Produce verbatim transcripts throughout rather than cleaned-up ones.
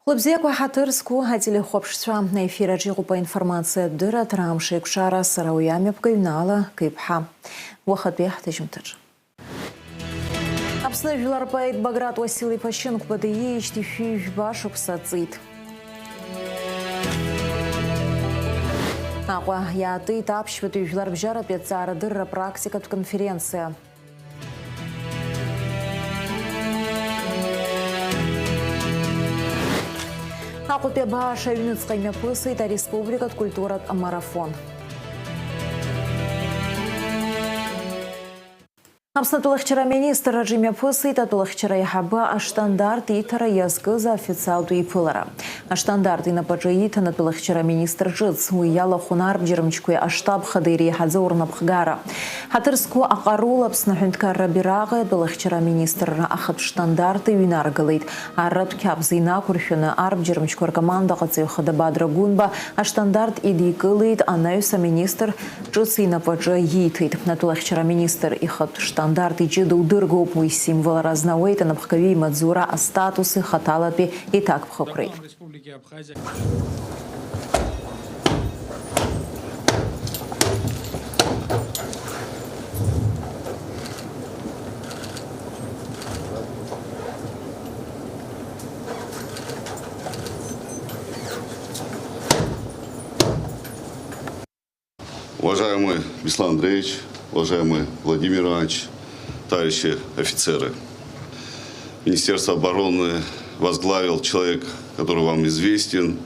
Лыбзиақәа, ҳаҭыр зқәу ателехәаԥшцәа, аефир аҿы иҟоуп аинформациатә дырраҭара «Амш еиқәшара», сара уи амҩаԥгаҩ Наала Кеиԥҳа. Уахатәи ҳҭыжьымҭаҿ. Аԥсны жәлар поет Баграт Уасил-иԥа Шьынқәба диижьҭеи шәи жәба шықәса ҵит. Аҟәа иаатит аԥшьбатәи жәларбжьаратәи аҭҵаарадырра практикатә конференциа. Аҟәатәи абааш аҩныҵҟа имҩаԥысит ареспубликатә культуратә амарафон. Аԥсны атәылахьчара аминистрраҿы имҩаԥысит атәылахьчара аиҳабы аштандарт иҭара иазкыз аофициалтә иԥылара. Аштандарт инапаҿы ииҭан атәылахьчара аминистр ҿыц. Уи иалахәын арбџьармчқәеи аштаб хадеи реиҳаӡоу рнапхгара. Ҳаҭыр зқәу аҟарул Аԥсны аҳәынҭқарра абираҟи атәылахьчара аминистрра ахатә штандарти ҩнаргалеит. Арратә қьабз инақәыршәаны арбџьармчқәа ркомандаҟаҵаҩ хада Бадра Гәынба аштандарт идикылеит, анаҩс аминистр ҿыц инапаҿы ииҭеит. Атәылахьчара аминистр ихатә штандарт иҷыдоу дыргоуп, уи символра азнауеит анапхгаҩы имаҵзура астатуси хаҭалатәи иҭакԥхықәреи. Уважаемый Беслан Андреевич, уважаемый Владимир Иванович, товарищи офицеры. Министерство обороны возглавил человек, который вам известен.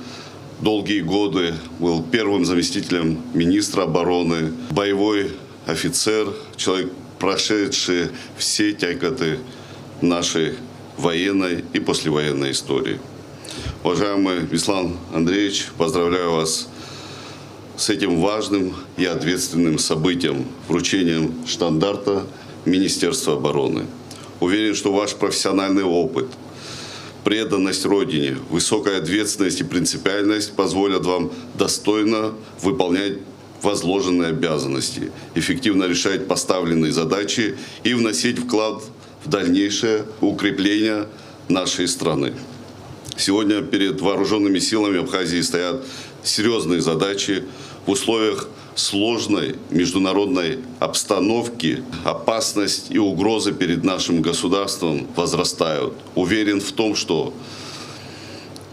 Долгие годы был первым заместителем министра обороны, боевой офицер, человек, прошедший все тяготы нашей военной и послевоенной истории. Уважаемый Беслан Андреевич, поздравляю вас с этим важным и ответственным событием, вручением штандарта Министерства обороны. Уверен, что ваш профессиональный опыт, преданность Родине, высокая ответственность и принципиальность позволят вам достойно выполнять возложенные обязанности, эффективно решать поставленные задачи и вносить вклад в дальнейшее укрепление нашей страны. Сегодня перед вооружёнными силами Абхазии стоят серьёзные задачи в условиях сложной международной обстановки. Опасность и угрозы перед нашим государством возрастают. Уверен в том, что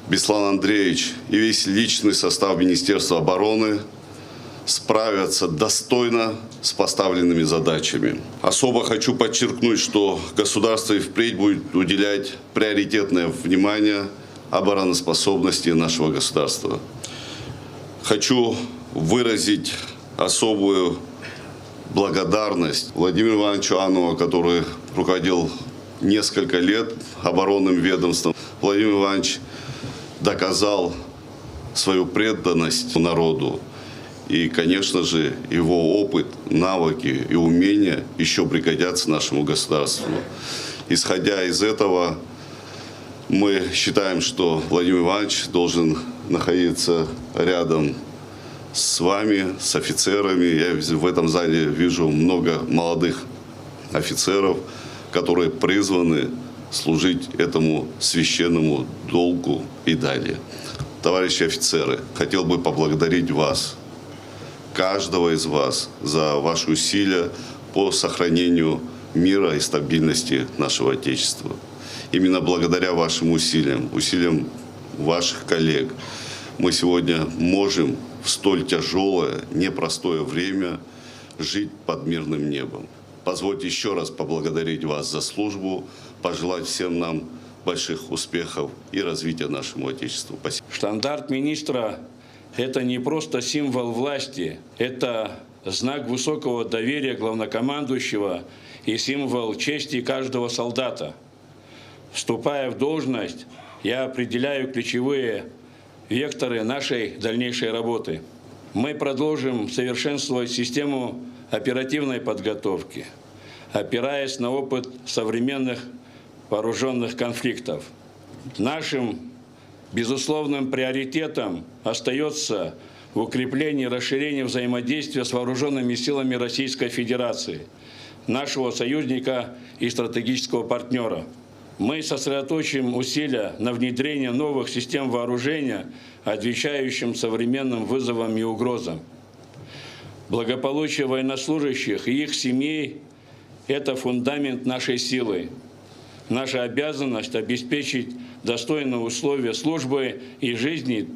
Беслан Андреевич и весь личный состав Министерства обороны справятся достойно с поставленными задачами. Особо хочу подчеркнуть, что государство и впредь будет уделять приоритетное внимание обороноспособности нашего государства. Хочу выразить особую благодарность Владимиру Ивановичу Анову, который руководил несколько лет оборонным ведомством. Владимир Иванович доказал свою преданность народу. И, конечно же, его опыт, навыки и умения ещё пригодятся нашему государству. Исходя из этого, мы считаем, что Владимир Иванович должен находиться рядом с вами, с офицерами. Я в этом зале вижу много молодых офицеров, которые призваны служить этому священному долгу и далее. Товарищи офицеры, хотел бы поблагодарить вас, каждого из вас, за ваши усилия по сохранению мира и стабильности нашего Отечества. Именно благодаря вашим усилиям, усилиям ваших коллег, мы сегодня можем в столь тяжёлое, непростое время жить под мирным небом. Позвольте ещё раз поблагодарить вас за службу, пожелать всем нам больших успехов и развития нашему Отечеству. Спасибо. Штандарт министра — это не просто символ власти, это знак высокого доверия главнокомандующего и символ чести каждого солдата. Вступая в должность, я определяю ключевые векторы нашей дальнейшей работы. Мы продолжим совершенствовать систему оперативной подготовки, опираясь на опыт современных вооружённых конфликтов. Нашим безусловным приоритетом остаётся укрепление и расширение взаимодействия с вооружёнными силами Российской Федерации, нашего союзника и стратегического партнёра. Мы сосредоточим усилия на внедрение новых систем вооружения, отвечающим современным вызовам и угрозам. Благополучие военнослужащих и их семей — это фундамент нашей силы. Наша обязанность — обеспечить достойные условия службы и жизни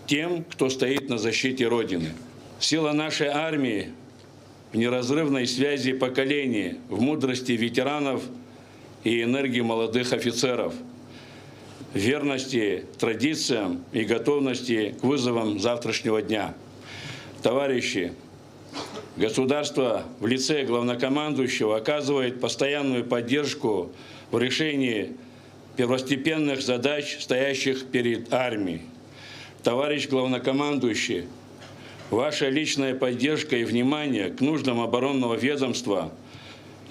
тем, кто стоит на защите Родины. Сила нашей армии в неразрывной связи поколений, в мудрости ветеранов и энергии молодых офицеров, в верности традициям и готовности к вызовам завтрашнего дня. Товарищи, государство в лице главнокомандующего оказывает постоянную поддержку в решении первостепенных задач, стоящих перед армией. Товарищ главнокомандующий, ваша личная поддержка и внимание к нуждам оборонного ведомства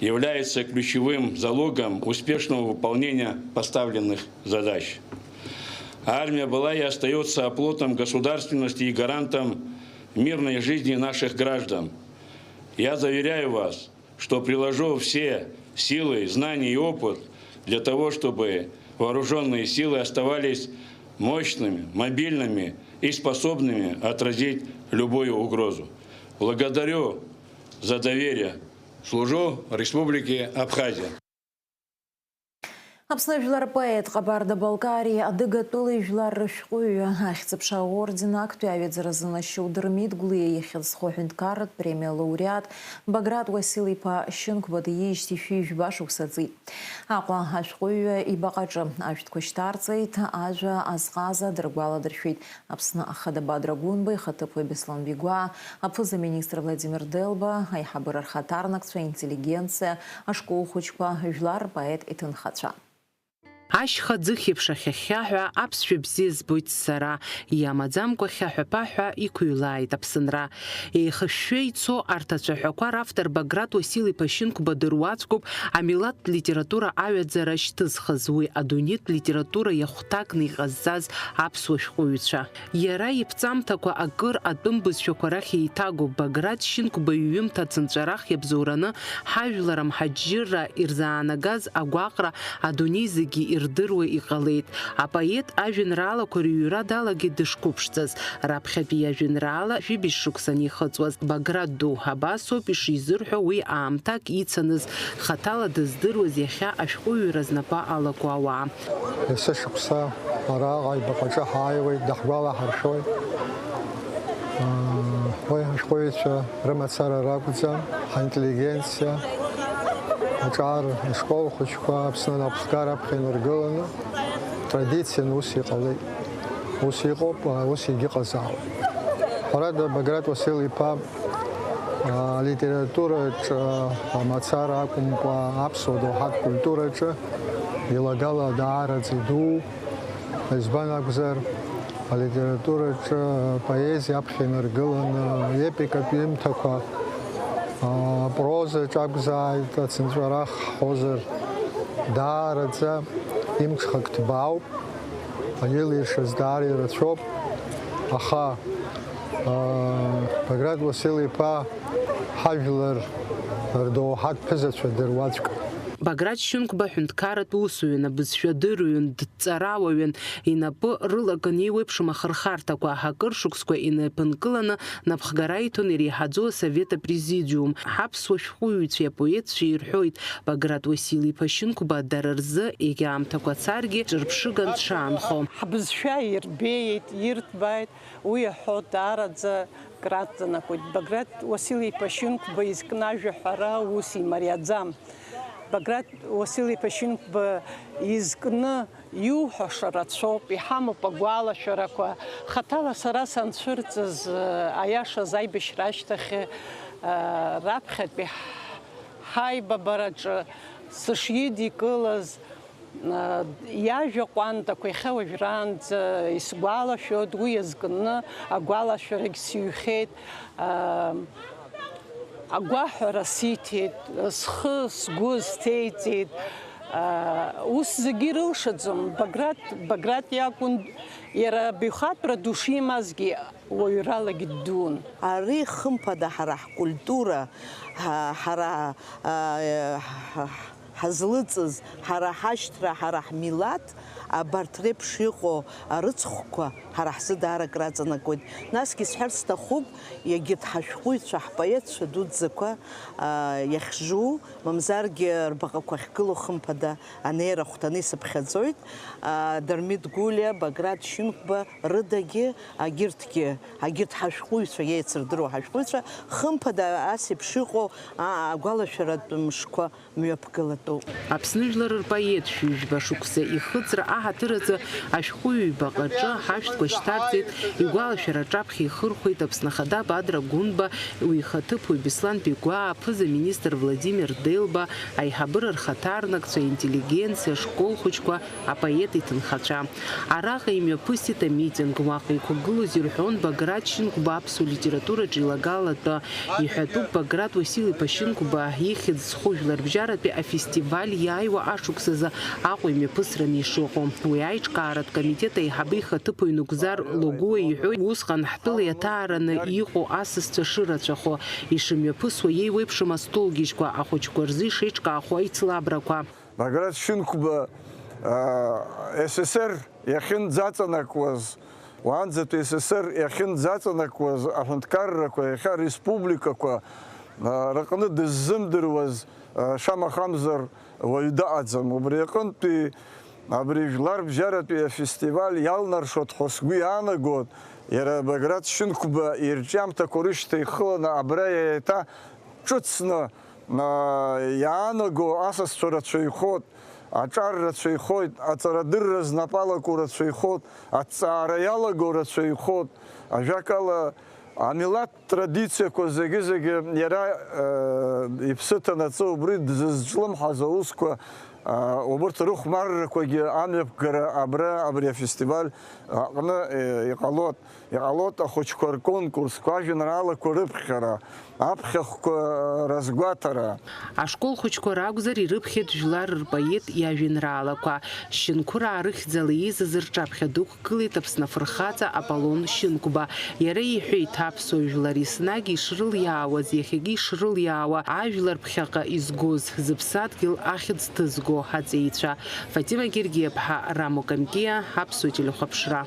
является ключевым залогом успешного выполнения поставленных задач. Армия была и остается оплотом государственности и гарантом мирной жизни наших граждан. Я заверяю вас, что приложу все силы, знания и опыт для того, чтобы вооружённые силы оставались мощными, мобильными и способными отразить любую угрозу. Благодарю за доверие. Служу Республике Абхазия. Аԥсны жәлар поет Ҟабарда-Балкариа адыгатәыла ижәлар рышәҟәыҩҩы, Ахьӡ-аԥша аорден актәи аҩаӡара зынашьоу Дырмит Гәлиа ихьӡ зху аҳәынҭқарратә премиа лауреат Баграт Уасил-иԥа Шьынқәба диижьҭеи шәи жәба шықәса ҵит. Аҟәа ашәҟәыҩҩы ибаҟаҿы ажәтәқәа шьҭарҵеит, ажәа азҟаза дыргәаладыршәеит Аԥсны Ахада Бадра Гәынба, ихаҭыԥуаҩ Беслан Бигәаа, аԥыза-министр Владимир Делба, аиҳабыра рхаҭарнакцәа, аинтеллигенциа, ашкол хәыҷқәа, жәлар рпоет иҭынхацәа. Ашьха ӡыхь еиԥш ахьахьхьаҳәа аԥсшәа бзиа збоит сара, иамаӡамкәа хьаҳәа-ԥаҳәа иқәыҩлааит Аԥсынра. Еихышәшәа ицо арҭ ацәаҳәақәа равтор Баграт Уасил-иԥа Шьынқәба дыруаӡәкуп амилаҭтә литература аҩаӡара шьҭызхыз, уи адунеитә литература иахәҭакны иҟазҵаз аԥсуа шәҟәыҩҩцәа. Иара иԥҵамҭақәа акыр атәым бызшәақәа рахь еиҭагоуп. Баграт Шьынқәба иҩымҭа цынҵәарах иабзоураны ҳажәлар амҳаџьырра ирзаанагаз агәаҟра адунеи зегьы ирдыруа иҟалеит. Апоет ажәеинраалақәа рыҩра далагеит дышқәыԥшӡаз. Раԥхьатәи иажәеинраала жәибжь шықәса анихыҵуаз, Баграт ду, абасоуп ишизырҳәо уи аамҭак ицаныз, хаҭала дыздыруаз иахьа ашәҟәыҩҩра знапы алаку ауаа. Есышықәса араҟа аибаҟаҿы ҳааиуеит, даҳгәалаҳаршәоит. Уи ҳашәҟәыҩҩцәа рымацара ракәӡам, ҳинтеллигенциа, аҿар, ашкол хәыҷқәа Аԥсны анапхгара аԥхьа инаргыланы, традициан ус иҟалеит. Ус иҟоуп, ус егьыҟазаауеит. Ҳәарада, Баграт Уасил-иԥа алитератураҿы амацара акәымкәа, аԥсуа доуҳатә культураҿы илагала даараӡа идуу. Избан акәзар, алитератураҿы апоезиа аԥхьа инаргыланы, епикатә ҩымҭақәа, апрозаҿ акәзааит, ацынҵәарах ҳҳәозар, даараӡа имҽхак ҭбаауп, илиршаз даара ирацәоуп, аха, аа, Баграт Уасил-иԥа ҳажәлар рдоуҳатә ԥызацәа дыруаӡәк. Баграт Шьынқәба ҳәынҭқарратә усуҩын, абызшәа дырҩын, дҵарауаҩын, инапы рылакын еиуеиԥшым ахырхарҭақәа, акыр шықәсқәа инеиԥынкыланы напхгара иҭон иреиҳаӡоу асовет апрезидиум. Ҳаԥсуа шәҟәыҩҩцәеи апоетцәеи ирҳәоит, Баграт Уасил-иԥа Шьынқәба дара рзы, егьа аамҭақәа царгьы, ҿырԥшыган дшаанхо. Ҳбызшәа ирбеит, ирҭбааит, уи аҳәо даараӡа краҵанакуеит. Баграт Уасил-иԥа Шьынқәба изкны ажәа ҳәара ус имариаӡам. Баграт Уасил-иԥа Шьынқәба изкны иуҳәаша рацәоуп, иҳамоуп агәалашәарақәа. Хаҭала сара санцәырҵыз, аиашаз аибашьра ашьҭахь, раԥхьатәи ҳаибабараҿы сышидикылаз, иажәа ҟәандақәа иахьа уажәраанӡа исгәалашәоит, уи иазкны агәалашәарагь сыҩхьеит. Агәаҳәара сиҭеит, схы, сгәы сҭеиҵеит. Ус зегьы ирылшаӡом. Баграт, Баграт иакәын, иара абаҩхатәра ду шимазгьы, уаҩралагьы ддуун. Ари, хымԥада, ҳара ҳкультура, ҳа-, ҳара, а, ҳа-, Ҳазлыҵыз, ҳара ҳашьҭра, ҳара ҳмилаҭ, абарҭ реиԥш иҟоу арыцхәқәа ҳара ҳзы даара акраҵанакуеит. Насгьы исҳәарц сҭахуп, егьырҭ ҳашәҟәыҩҩцәа, ҳпоетцәа дуӡӡақәа, аа, иахьжу, мамзаргьы рбаҟақәа ахьгылоу хымԥада анеира ахәҭаны исыԥхьаӡоит. Аа, Дырмит Гәлиа, Баграт Шьынқәба рыдагьы, агьырҭгьы, агьырҭ ҳашәҟәыҩҩцәа, еицырдыруа ҳашәҟәыҩҩцәа, хымԥада ас еиԥш иҟоу, аа, агәалашәаратә мшқәа мҩаԥгылатәуп. Аԥсны жәлар рпоет шәи жәба шықәса ихыҵра аҳаҭыр азы ашәҟәыҩҩы ибаҟаҿы ҳашәҭқәа шьҭарҵеит, игәалашәара аҿаԥхьа ихырхәеит Аԥсны Ахада Бадра Гәынба, уи ихаҭыԥуаҩ Беслан Бигәаа, аԥыза-министр Владимир Делба, аиҳабыра рхаҭарнакцәа, аинтеллигенциа, ашкол хәыҷқәа, апоет иҭынхацәа. Араҟа имҩаԥысит амитинг, уаҟа иқәгылоз ирҳәон Баграт Шьынқәба аԥсуа литератураҿы илагала атәы. Иҳәатәуп Баграт Уасил-иԥа Шьынқәба ихьӡ зху жәларбжьаратәи афестиваль иааиуа ашықәсазы Аҟәа имҩаԥысраны ишыҟоу. Уи аиҿкааратә комитет аиҳабы ихаҭыԥуаҩ Нугзар Логуа иҳәоит, усҟан ҳтәыла иаҭаараны иҟоу асасцәа шырацәахо, ишымҩаԥысуа еиуеиԥшым астолгьежьқәа, ахәыҷқәа рзы ишеиҿкаахо аицлабрақәа. Баграт Шьынқәба, аа, С С С Р иахьынӡаҵанакуаз, уаанӡатәи С С С Р иахьынӡаҵанакуаз аҳәынҭқаррақәа, иахьа республикақәа, аа, рыҟны дыззымдыруаз, аа, шамахамзар уаҩ дыҟаӡам. Убри аҟынтәи абри жәларбжьаратәи афестиваль иалнаршоит ҳәа сгәы иаанагоит, иара Баграт Шьынқәба ирҿиамҭақәа рышьҭа ихыланы абра еиҭа ҿыцны, аа, иаанаго асасцәа рацәаҩхоит, аҿар рацәаҩхоит, аҵарадырра знапы алаку рацәаҩхоит, аҭҵаара иалаго рацәаҩхоит. Ажәакала, амилаҭ традициақәа зегьы-зегьы иара, аа, иԥсы ҭанаҵы убри дзызҿлымҳаз аусқәа, аа, убырҭ рыхәмаррақәагьы амҩаԥгара абра, абри афестиваль аҟны, е, иҟалоит. Иҟалоит ахәыҷқәа рконкурсқәа, ажәеинраалақәа рыԥхьара, аԥхьахәқәа разгәаҭара. Ашкол хәыҷқәа ракәзар, ирыԥхьеит жәлар рпоет иажәеинраалақәа. Шьынқәыраа рыхьӡала ииз азы рҿаԥхьа дықәгылеит Аԥсны афырхаҵа Аполлон Шьынқәба. Иара иҳәеит, аԥсуа жәлар еснагь ишрылиаауаз, иахьагьы ишрылиаауа, ажәлар ԥхьаҟа изгоз, зыԥсадгьыл ахьӡ ҭызго аҵеицәа. Фатима Гергиаԥҳа, Рамо Камкиа, Аԥсуа телехәаԥшра.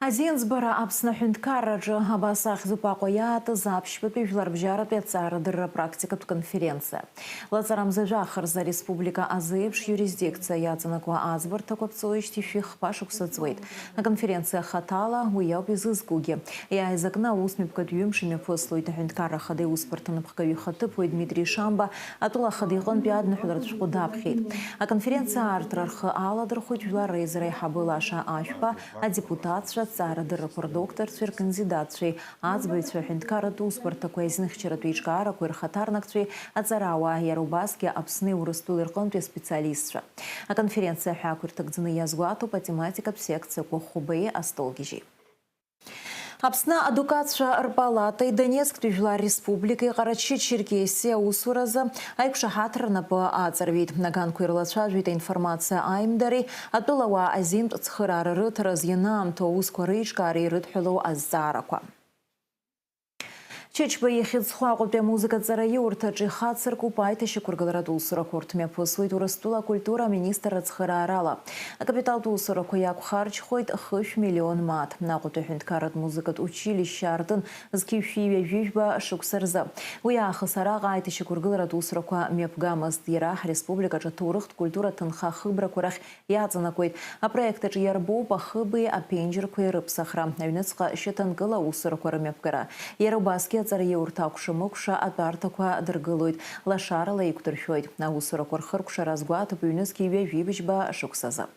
Азинӡбара Аԥсны аҳәынҭқарраҿы абас ахьӡуп Аҟәа иаатыз аԥшьбатәи жәларбжьаратәи аҵарадырра практикатә конференциа. Лаҵарамза жәаха рзы ареспублика азы еиԥш иурисдикциа иаҵанакуа аӡбарҭақәа ԥҵәоижьҭеи шәи хԥа шықәса ҵуеит. Аконференциа хаҭала уи ауп изызкугьы. Иааизакны аусмҩаԥгатә ҩымш имҩаԥыслоит аҳәынҭқарра ахада иусбарҭа напхгаҩы ихаҭыԥуаҩ Дмитри Шамба, атәыла ахада иҟынтәи адныҳәаларатә шәҟәы даԥхьеит. Аконференциа аартрахь рхы аладырхәит Жәлар Реизара аиҳабы Лаша Ашәба, адепутатцәа, аҭҵаарадыррақәа рдокторцәеи ркандидатцәеи, аӡбаҩцәеи аҳәынҭқарратә усбарҭақәеи азинхьчаратә еиҿкаарақәеи рхаҭарнакцәеи, аҵарауаа, иара убасгьы Аԥсни Урыстәылеи рҟынтәи аспециалистцәа. Аконференциа аҳәаақәа ирҭагӡаны иазгәаҭоуп атематикатә секциақәа хәбеи астолгьежьи. Аԥсны адукатцәа рпалатеи Донецктәи Жәлар Республикеи Ҟарачы-Черкесиа аусуразы аиқәшаҳаҭра рнапы аҵарҩит. Аганқәа ирлацәажәеит аинформациа аимдареи атәылауаа азинтә цхыраара рыҭараз ианаамҭоу аусқәа реиҿкаареи ирыдҳәалоу азҵаарақәа. Чычба ихьӡ зху Аҟәатәи амузыкатә ҵараиурҭаҿы ихацыркуп аиҭашьақәыргыларатә усурақәа. Урҭ мҩаԥысуеит Урыстәыла акультура аминистрра ацхыраарала. Акапиталтә усурақәа иақәхарџьхоит хышә миллион мааҭ. Аҟәатәи аҳәынҭқарратә музыкатә училишьче аартын зқьи жәшәи ҩажәи жәба шықәса рзы. Уи аахыс араҟа аиҭашьақәыргыларатә усурақәа мҩаԥгамызт. Иара ҳреспубликаҿы аҭоурыхтә культуратә ҭынха ахыбрақәа рахь иаҵанакуеит. Апроект аҿы иарбоуп ахыбеи аԥенџьырқәеи рыԥсахра, аҩныҵҟа шьаҭанкыла аусурақәа рымҩаԥгара. Иара убасгьы аҵараиурҭа акәша-мыкәша атәарҭақәа дыргылоит, лашарала еиқәдыршәоит. Аусурақәа рхыркәшара азгәаҭоуп ҩнызқьи ҩажәи быжьба шықәсазы.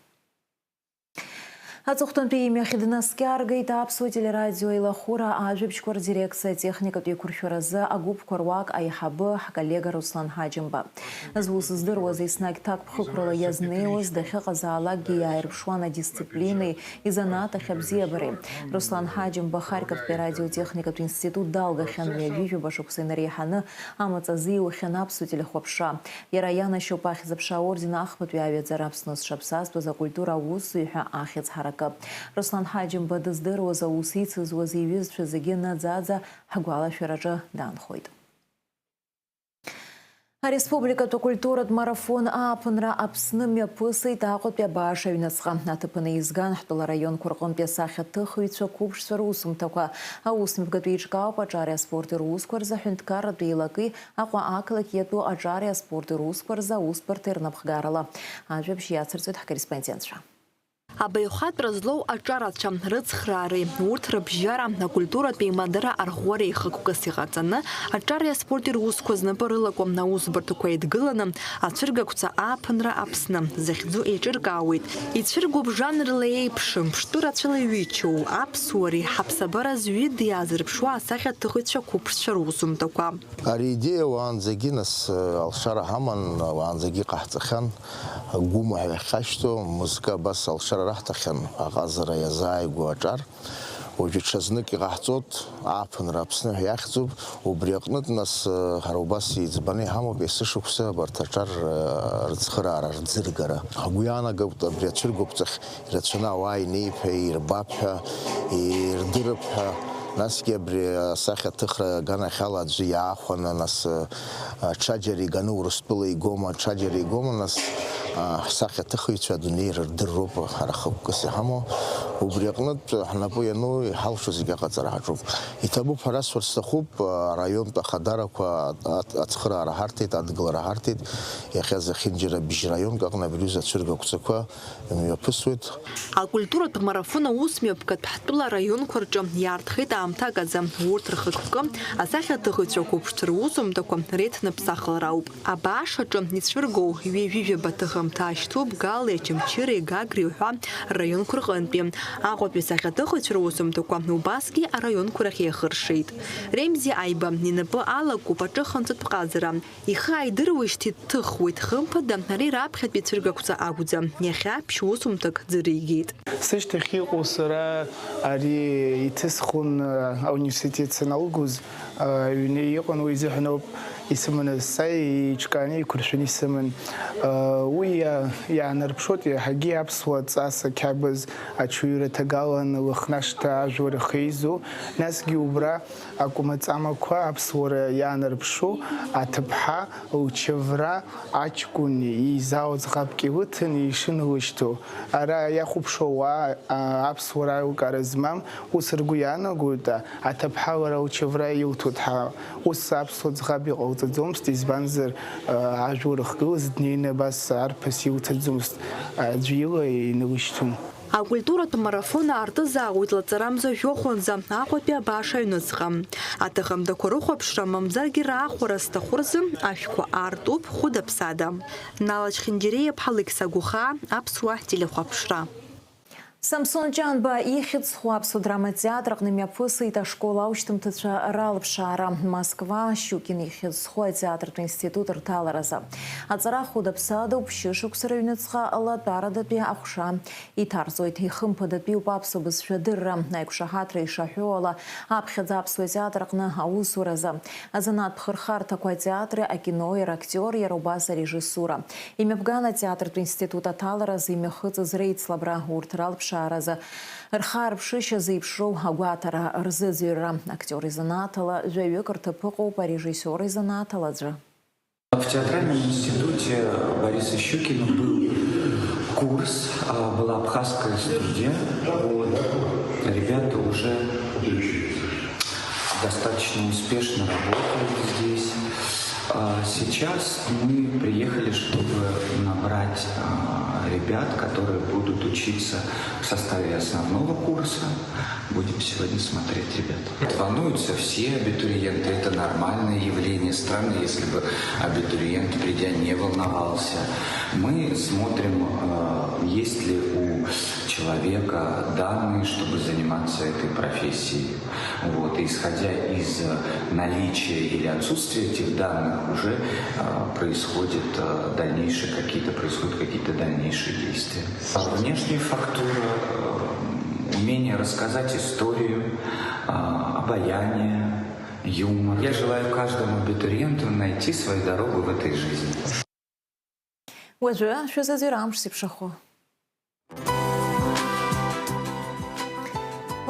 Аҵыхәтәантәи имҩахь днаскьаргеит Аԥсуа телерадио еилахәыра ажәабжьқәа рдирекциа атехникатә еиқәыршәаразы агәыԥқәа руак аиҳабы, ҳколлега Руслан Ҳаџьымба. Зус здыруаз, еснагь ҭакԥхықәрала иазнеиуаз, дахьыҟазаалакгьы иааирԥшуан адисциплинеи изанааҭ ахь абзиабареи. Руслан Ҳаџьымба Харьковтәи арадиотехникатә институт далгахьан, ҩажәи жәаба шықәса инареиҳаны амаҵ азиухьан аԥсуа телехәаԥшра. Иара ианашьоуп Ахьӡ-аԥша аорден ахԥатәи аҩаӡара, Аԥсны зҽаԥсазтәыз акультура аусзуҩ ҳәа ахьӡ ҳаракы. Руслан Ҳаџьымба дыздыруаз, аус ицызуаз иҩызцәа зегьы наӡаӡа ҳгәалашәараҿы даанхоит. Ареспубликатә акультуратә марафон ааԥынра Аԥсны мҩаԥысит Аҟәатәи абааш аҩныҵҟа. Аҭыԥаны изган ҳтәыла раионқәа рҟынтәи асахьаҭыхыҩцәа қәыԥшцәа русумҭақәа. Аусмҩаԥгатә еиҿкаауп аҿари аспорти русқәа рзы аҳәынҭқарратә еилаки Аҟәа ақалақь иатәу аҿари аспорти русқәа рзы аусбарҭеи рнапхгарала. Ажәабжь иацырҵоит ҳкорреспондентцәа. Абаҩхатәра злоу аҿарацәа рыцхраареи урҭ рыбжьара акультуратә еимадара арӷәӷәареи хықәкыс иҟарҵаны, аҿари аспорти русқәа знапы рылаку аусбарҭақәа еидгыланы, ацәыргақәҵа ааԥынра Аԥсны захьӡу еиҿыркаауеит. Ицәыргоуп жанрла еиԥшым, ԥштәы рацәала иҩычоу, аԥсуареи ҳаԥсабара зҩыда иаазырԥшуа асахьаҭыхыҩцәа қәыԥшцәа русумҭақәа. Ари идеиа уаанӡагьы, нас, алшара ҳаман, уаанӡагьы иҟаҳҵахьан, гәымаҳәа иахьашьҭоу мызкы абас алшара раҳҭахьан, аҟазара иазааигәоу аҿар. Уажәы ҽазнык иҟаҳҵоит, ааԥынра Аԥсны ҳәа иахьӡуп. Убри аҟнытә, нас, ҳара убас иӡбаны иҳамоуп есышықәса абарҭ аҿар, рыцхыраара, рӡыргара. Ҳгәы иаанагоит абри ацәыргақәҵахь ирацәаны ауаа инеип ҳәа, ирбап ҳәа, ирдырып ҳәа, насгьы абри асахьаҭыхра аганахьала аӡәы иаахәаны, нас, ҽаџьара иганы Урыстәыла игома, ҽаџьара игома, нас, ҳсахьаҭыхыҩцәа адунеи ирдырроуп ҳара хықәкыс иҳамоу. Убри аҟнытә ҳнапы иану иҳалшо зегьы аҟаҵара ҳаҿуп. Иҭабуп ҳәа расҳәар сҭахуп, араионтә ахадарақәа ацхыраара ҳарҭеит, адгылара ҳарҭеит. Иахьа зехьынџьара бжь раионк аҟны абри аҩыза ацәыргақәҵақәа имҩаԥысуеит. Акультуратә марафон аусмҩаԥгатә ҳтәыла араионқәа рҿы иаартхеит аамҭак азы. Урҭ рхықәкы асахьаҭыхыҩцәа қәыԥшцәа русумҭақәа реиҭныԥсахлара ауп. Абааш аҿы ицәыргоу ҩажәи жәаба ҭыхымҭа ашьҭоуп Гали, Очамчыреи, Гагреи уҳәа раионқәа рҟынтәи. Аҟәатәи асахьаҭыхыҩцәа русумҭақәа убасгьы араионқәа рахь еихыршеит. Ремзи Аиба инапы алакуп аҿыханҵатә ҟазара. Ихы ааидыруеижьҭеи дҭыхуеит, хымԥада, ари раԥхьатәи цәыргақәҵа акәӡам, иахьа ԥшь-усумҭак ӡыригеит. Сышьҭахь иҟоу сара ари иҭысхуан, а, ауниверситет саналгоз, а, аҩны иҟан, уи изыҳәан ауп исыманы сцааит, еиҿкааны еиқәыршәаны исыман. А, уи иа-, иаанарԥшуеит иаҳагьы аԥсуа ҵас ақьабз аҽаҩра ҭагалан Лыхнашҭа ажәлар ахьеизо, насгьы убра акәмаҵамақәа аԥсуара иаанарԥшу аҭыԥҳа лчавра аҷкәын изаауа ӡӷабк илыҭаны ишынлышьҭоу. Ара иахәаԥшуа ауаа, а, аԥсуара аилкаара змам, ус ргәы иаанагоит, а, аҭыԥҳа лара лчавра илҭоит ҳәа. Ус аԥсуа ӡӷаб иҟалҵаӡомызт, избанзар, а, ажәлар рыхгылаз днеины абас арԥыс илҭаӡомызт, аӡәы ила инылышьҭуан. Акультуратә марафон аартызаауеит лаҵарамза жәохәанӡа Аҟәатәи абааш аҩныҵҟа. Аҭыхымҭақәа рыхәаԥшра мамзаргьы раахәара зҭаху рзы ашәқәа аартуп хәыда-ԥсада. Нала Чхинџьариа-иԥҳа Алықьса Гәыхаа, Аԥсуа телехәаԥшра. Самсон Ҷанба ихьӡ зху аԥсуа драматеатр аҟны мҩаԥысит ашкол аушьҭымҭацәа ралԥшаара Москва Щукин ихьӡ зху атеатртә институт рҭаларазы. Аҵара хәыда-ԥсадоуп, шьышықәса рыҩныҵҟа латәарадатәи аҟәша иҭарҵоит, ихымԥадатәиуп аԥсуа бызшәа адырра, аиқәшаҳаҭра ишаҳәо ала, аԥхьаӡа аԥсуа театр аҟны аусуразы, азанааҭтә хырхарҭақәа атеатри, акинои, рактиор, иара убас арежиссура. Имҩаԥган атеатртә институт аҭаларазы имҩахыҵыз реицлабра, урҭ ралԥшааразы, рхаарԥшышьа зеиԥшроу агәаҭара, рзыӡырҩра. Актиор изанааҭ ала жәаҩык рҭыԥ ыҟоуп, арежиссиор изанааҭ ала аӡәы. В театральном институте Бориса Щукина был курс, а, была абхазская студия. Вот. Ребята уже достаточно успешно работают здесь. А, сейчас мы приехали, чтобы набрать, а, ребят, которые будут учиться в составе основного курса. Будем сегодня смотреть ребят. Волнуются все абитуриенты. Это нормальное явление. Странно, если бы абитуриент, придя, не волновался. Мы смотрим, э, есть ли у человека данные, чтобы заниматься этой профессией. Вот. И исходя из, э, наличия или отсутствия этих данных, уже, э, происходит, э, дальнейшие какие-то, происходят какие-то дальнейшие действия. Внешняя фактура, э, умение рассказать историю, а, обаяние, юмор. Я желаю каждому абитуриенту найти свою дорогу в этой жизни. Уажәы шәазыӡырҩ амш зеиԥшрахо.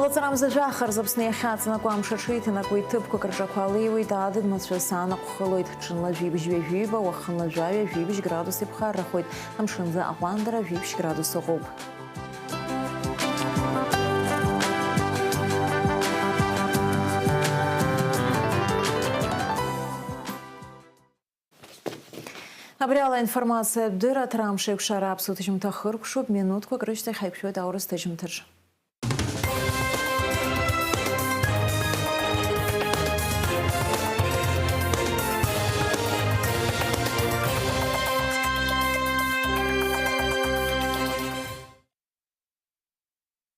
Лаҵарамза жәаха рзы Аԥсны иахьаҵанакуа амш аҽеиҭанакуеит, ҭыԥқәак рҿақәа леиуеит, адыд мацәыс аанахәхылоит. Ҽынла жәибжь ҩажәиба, уахынла жәаҩа жәибжь градус иԥхаррахоит. Амшынӡы аҟәандара жәибжь градус ыҟоуп. Абри ала аинформациатә дырраҭара амш еиқәшара аԥсуа ҭыжьымҭа хыркәшоуп, минуҭқәак рышьҭахь ҳаиқәшәоит аурыс ҭыжьымҭаҿ.